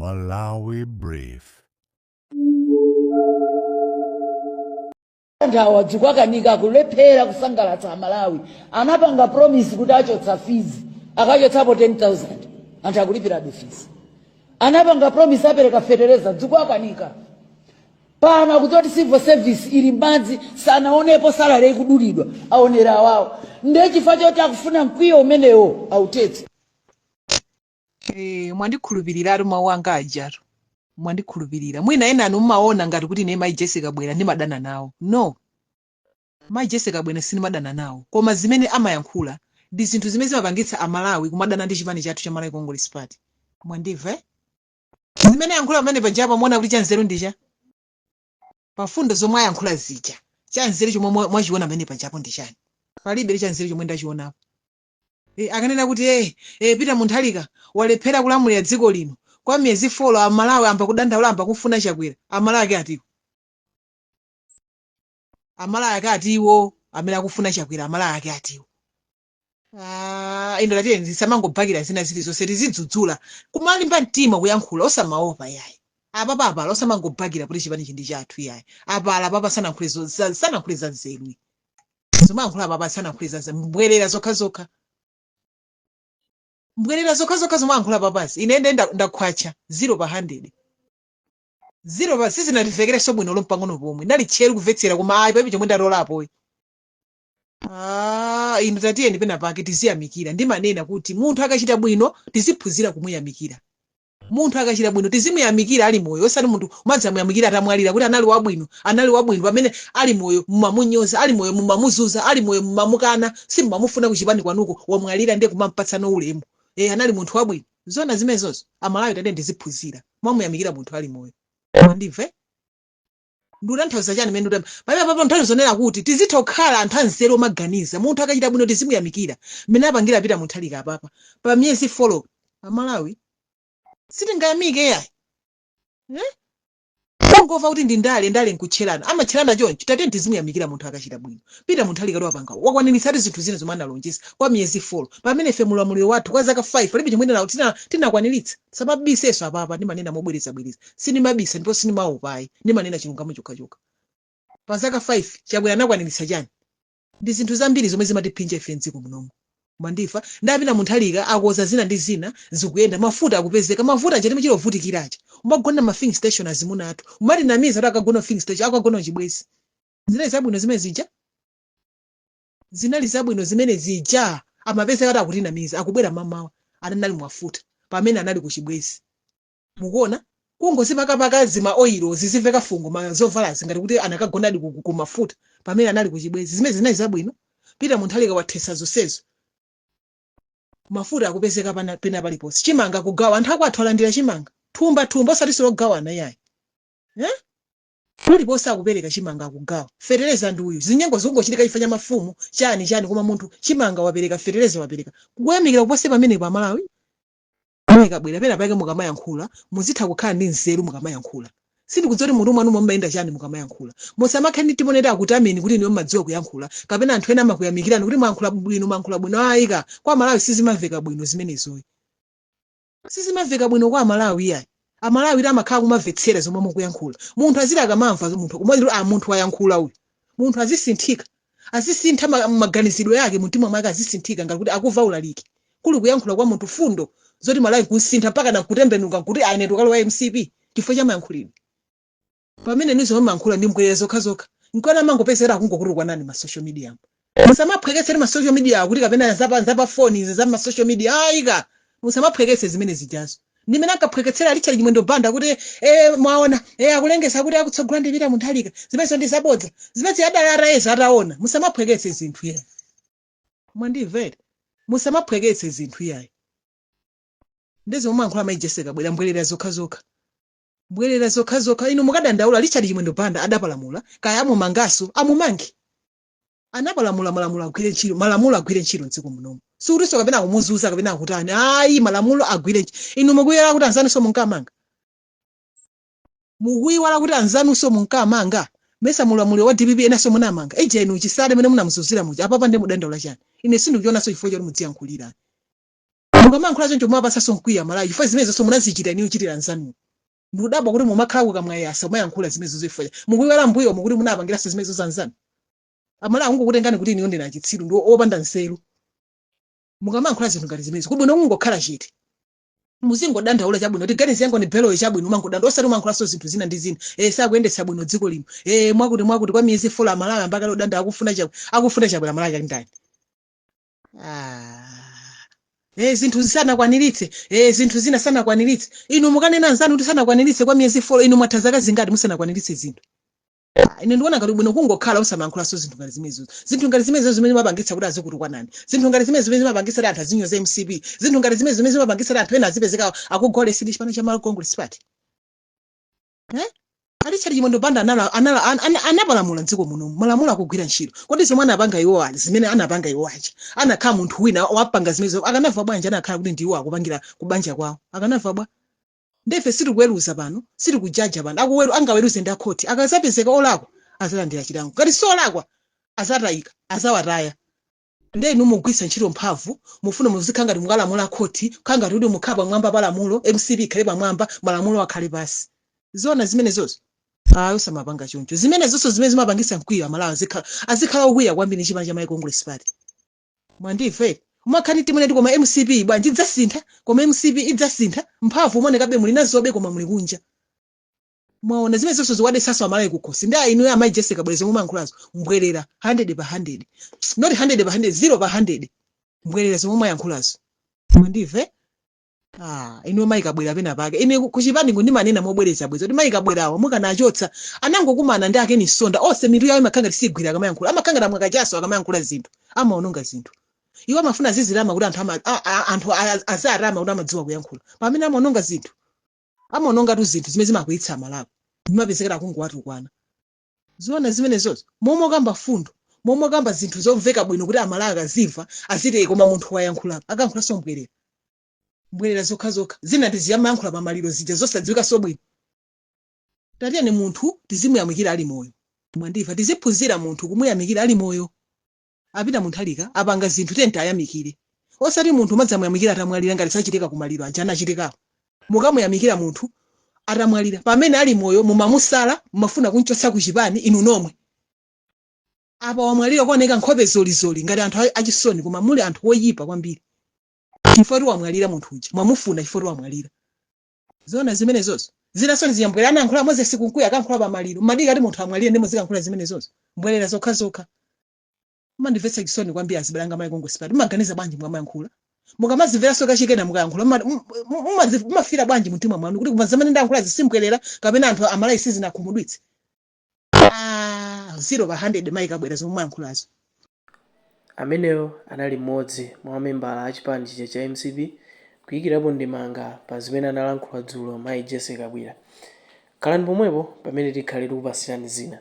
Malawi Brief. Anthu awa zikuwakanika, kulephera kusangalatsa Amalawi. Anapanga promise kuti achotsa fees, akachotsapo 10,000, anthu akulipirabe fees. Anapanga promise apereka fetereza, zikuwakanika. Pano akudziwa kuti civil service ili m'madzi, sanaonepo salary ikudulidwa, aonera awawo. Ndiye chifukwa choti akufuna mkwiyo umenewo autetse. Mwandikhulupiriratu mawu anga ajatu, mwandikhulupirira. Mwina enanu mmaona ngati kuti ine Mayi Jessie Kabwila ndimadana nawo. No, Mayi Jessie Kabwila sindimadana nawo, koma zimene amayankhula ndi zinthu zimene zimapangitsa Amalawi kumadana ndi chipani chathu cha Malawi Congress Party. Mwandimva, eh? Zimene ayankhula pamene pajapo, muona kuti chanzeru ndicha pafundo zomwe ayankhula zija, chanzeru chomwe mwachiona pamene pajapo ndi chani? Palibe chanzeru chomwe ndachionapo. Akanena kuti Peter Mutharika walephera kulamulira dziko lino kwa miyezi 4, Amalawi amba kudandaula, amba kufuna Chakwera. Amalawi ake atiwo? Amalawi ake atiwo amene akufuna Chakwera? Amalawi ake atiwo? Ah, ino tatiye ndisamangobakira zina zilizonse, tizidzudzula, kumalimba mtima kuyankhula, osamaopa yayi. Apapa apala, osamangobakira kuti chipani chi ndi chathu yayi. Apala apapa, sanayankhule za nzeru. Zomwe ayankhula apapa, sanayankhule za nzeru, mbwerera zokhazokha, mbwerera zokhazokha zomwe ayankhula papazi. Ine nde ndakhwacha 0 pa 100, 0 pa sizinatimvekerenso bwino lompang'ono pomwe. Ndali tcheru kumvetsera, koma ayi, palibe chomwe ndatolapo. Ah, inu tatiyeni pena pake tiziyamikira. Ndimanena kuti munthu akachita bwino tiziphunzira kumuyamikira. Munthu akachita bwino tizimuyamikira ali moyo, osati munthu umadzamuyamikira atamwalira kuti anali wabwino, anali wabwino, pamene ali moyo mumamunyoza, ali moyo mumamuzuza, ali moyo mumamukana, simumamufuna kuchipani kwanuko. Wamwalira ndiye kumampatsano ulemu, anali munthu wabwino. Zona zimenezozo? Amalawi, tatiyeni tiziphunzira mwamuyamikira munthu ali moyo. Mwandimva, eh? Ndikutanthauza chani mene ndikuti pamene papo? Nthawi zonena kuti tizitha kukhala anthu anzeru omaganiza. Munthu akachita bwino tizimuyamikira, mmene apangira Peter Mutharika apapa pa miyezi 4. Amalawi sitingayamike yayi, eh? Kungomva kuti ndi ndale, ndale nkutcherana, amatcherana choncho. Tatiyeni tizimuyamikira munthu akachita bwino. Peter Mutharika wapanga, wakwaniritsatu zinthu zina zomwe analonjeza kwa miyezi 4, pamene ife mulamuliro wathu kwa zaka 5 palibe chomwe tinakwaniritsa. Samabisenso apapa, ndimanena mobwerezabwereza, sindimabisa ndipo sindimaopa ayi, ndimanena chilungamo chokhachokha. Pa zaka 5 Chakwera anakwaniritsa chani? Ndi zinthu zambiri zomwe zimatiphinja ife mdziko munomu. Mwandimva? Ndapita Mutharika akoza zina ndi zina, zikuyenda, mafuta akupezeka. Mafuta aja timachita kuvutikiracha, umagona ma filling station, azimuna athu umatinamiza kuti akagona filling station, akagona chibwezi. Zinali zabwino zimene zija? Zinali zabwino zimene zija? Amapezeka kuti akutinamiza, akubwera mamawa anali mwafuta pamene anali ku chibwezi. Mukuona kungozipakapaka zima oil zizimveka fungo ma zovalazi ngati kuti anakagonadi ku mafuta pamene anali ku chibwezi. Zimene zinali zabwino? Peter Mutharika wathesa zonsezo, mafuta akupezeka pena paliponse, chimanga kugawa, anthu akwathu alandira chimanga thumba thumba, osati silogawana yayi, eh? Kuliponse akupereka chimanga, akugawa fetereza ndi uyu. Zinyengo zikungochitika chifukwa cha mafumu chani chani, koma munthu chimanga wapereka, fetereza wapereka, kukuyamikira kupose pamenepo? Amalawi, kabwera pena pake mukamayankhula muzitha kukhala ndi nzeru mukamayankhula. Sindikudziwa kuti mutu mwanu mumayenda chani mukamayankhula. Musamakhale ndi timoneti akutameni kuti niwe mumadziwa kuyankhula, kapena anthu ena amakuyamikirani kuti mwayankhula bwino, mwayankhula bwino. Ayika kwa Malawi sizimamveka bwino zimenezoyi, sizimamveka bwino kwa Amalawi iyayi. Amalawi iti amakhala kumamvetsera zomwe mukuyankhula. Munthu aziti akamamva munthu kumati, "Ah, munthu wayankhula uyu." Munthu azisinthika, azisintha maganizidwe yake mumtima mwake, azisinthika ngati kuti akuva ulaliki, kuli kuyankhula kwa munthu fundo zoti Malawi kusintha, mpaka nakutembenuka kuti aine ndikalowa MCP chifukwa cha mayankhulidwe, pamene nizo mayankhula ndi mbwerera zokhazokha. Nkwana amangopezera akungokutukwanani ma social media. Musamaphweketsere ma social media kuti kapena zapa phone izi za ma social media, ayika. Musamaphweketse zimene zijazo. Ndimene ankaphweketsera Richard Chimwendo Banda kuti mwaona, akulengeza kuti akutsogola ndi Peter Mutharika, zimenezo ndi zabodza, zimene adali atayeza ataona. Musamaphweketse zinthu iyayi. Mwandimvere? Musamaphweketse zinthu iyayi. Ndizo mumayankhula Mayi Jessie Kabwila, mbwerera zokhazokha, mbwerera zokhazokha. Inu mukadandaula, Richard Chimwendo Banda adapalamula, kaya amumangaso, amumange. Anapalamula, malamulo agwire ntchito, malamulo agwire ntchito mdziko munomu. Sikutinso kapena akumuzuza kapena akutani, ayi, malamulo agwire ntchito. Inu mukuyiwala kuti anzanunso munkamanga? Mukuyiwala kuti anzanunso munkamanga? Mesa mulamuliro wa DPP enanso munamanga? Ija inu Chisale mene munamuzuzira muja, apapa ndi mudandaula chani? Ine sindikuchionanso chifukwa choti mudziyankhulira. Mukamayankhula choncho mumapasanso mkwiyo Amalawi, chifukwa zimenezonso munazichita inuyo kuchitira anzanuwo. Ndikudabwa kuti mumakhala kukamwayasa mumayankhula zimenezo chifukwa mukuiwala mbuyo mukuti munapangiranso zimenezo anzanu. Amalawi akungokutengani kuti inuyo ndinu achitsiru ndi opanda nzeru. Mukamayankhula zinthu ngati zimenezo kubwino kungokhala chete. Muzingodandaula chabwino kuti ganizi yangu ni beloyo chabwino, umangodandaula osati umayankhulanso zinthu zina ndi zina. Sakuyendetsa bwino dziko lino. Mwakuti mwakuti kwa miyezi 4 Amalawi ambakale odanda akufuna chakwera, akufuna chakwera Amalawi ali ndani? Ah. Zinthu sanakwaniritse, zinthu zina sanakwaniritse. Inu mukanena anzanu kuti sanakwaniritse kwa miyezi 4, inu mwatha zaka zingati musanakwaniritse zinthu? Ah, ine ndikuona ngati bwino kungokhala osamayankhulanso zinthu ngati zimenezo. Zinthu ngati zimenezo zimene zimapangitsa kuti azikutukwanani, zinthu ngati zimenezo zimene zimapangitsa kuti anthu azinyoza MCP, zinthu ngati zimenezo zimene zimapangitsa kuti anthu ena azipezeka akugolesi ndi chipani cha Malawi Congress Party. A Richard Chimwendo Banda anapalamula mdziko muno, malamulo akugwira ntchito. Kodi zomwe anapanga iwo aja, zimene anapanga iwo aja, anakhala munthu wina wapanga zimenezo akanamva bwanji? Anakhala kuti ndiwo akupangira kubanja kwawo, akanamva bwa? Nde ife sitikuweruza pano, sitikujaja pano. Akuweru angaweruze ndi akhoti. Akazapezeka olakwa azalandira chilango, ngati si olakwa azatayika, azawataya. Nde inu mugwiritsa ntchito mphamvu, mufuna muzikhala ngati mukalamula khoti, kukhala ngati kuti mukhala pamwamba pa lamulo, MCP ikhale pamwamba, malamulo akhale pasi. Zoona zimenezozo? Ayi, osamapanga choncho. Zimenezonso zimene zimapangitsa mkwiyo, Amalawi azikhala okwiya kwambiri ndi chipani cha Malawi Congress Party. Mwandimva eti? Umakhala ndi timene ti koma MCP bwanji idzasintha, koma MCP idzasintha, mphamvu umaonekabe muli nazobe koma muli kunja. Mwaona, zimene zonse zikuwadetsanso Amalawi kukhosi. Ndi inuyo amayi Jessie Kabwila, zomwe mumayankhulazo mbwerera 100 pa 100, not 100 pa 100, 0 pa 100, mbwerera zomwe mumayankhulazo. Mwandimva? Ah, inuyo mayi Kabwila, pena pake ine kuchipani ndimanena mobwereza bweza kuti mayi Kabwilawa mukanachotsa. Anangokumana ndi a Ken Msonda, onse mitu yawo imakhala ngati sigwira akamayankhula, amakhala ngati amwakachaso akamayankhula zinthu, amaononga zinthu. Iwo amafuna azizilama kuti anthu ama, a, a, anthu azarama kuti amadziwa kuyankhula, pamene amaononga zinthu, amaonongatu zinthu zimene zimakwiyitsa Amalawi, zimapezekera akungowatukwana. Zoona zimenezozo? Momwe okamba fundo, momwe okamba zinthu zomveka bwino kuti Amalawi akazimva aziti, "Koma munthu wayankhula," akayankhulanso mbwerera, mbwerera zokhazokha. Zina ndiziyamayankhula pamaliro zija zosadziwika so bwino. Tatiyeni, munthu tizimuyamikira ali moyo. Mwandimva? Tiziphunzira munthu kumuyamikira ali moyo. Apita Mutharika apanga zinthu, tiyeni tayamikire, osati munthu umadzamuyamikira atamwalira ngati sachitika kumaliro aja anachitikawo. Mukamuyamikira munthu atamwalira pamene ali moyo mumamusala, mumafuna kumchotsa ku chipani inu nomwe. Apa wamwalira, kuoneka nkhope zolizoli ngati anthu achisoni, koma muli anthu woyipa kwambiri chifukwa kuti wamwalira munthu uja, mwamufuna chifukwa kuti wamwalira. Zoona zimenezozo? Zinaso ziyambwera anayankhula Moses Kunkuyu akankhula pamaliro. Mmadika ati munthu amwalire ndi muzikankhula zimenezozo, mbwerera zokhazokha. Mumandimvetsa chisoni kwambiri azibale Malawi Congress Party. Mumaganiza bwanji mukamayankhula? Mukamazimveranso kachikena mukayankhula, mumafira bwanji mumtima mwanu kuti koma zamene ndayankhula zisimbwerera kapena anthu Amalawi sizinakhumudwitse? Ah, 0 pa 100, mayi Kabwera, zomwe mwayankhulazo. Ameneyo anali mmodzi mwa mamembala a chipani chija cha MCP kuyikirapo ndemanga pa zimene analankhula dzulo mayi Jessie Kabwila. Khalani pomwepo pamene tikhale tikupasirani zina.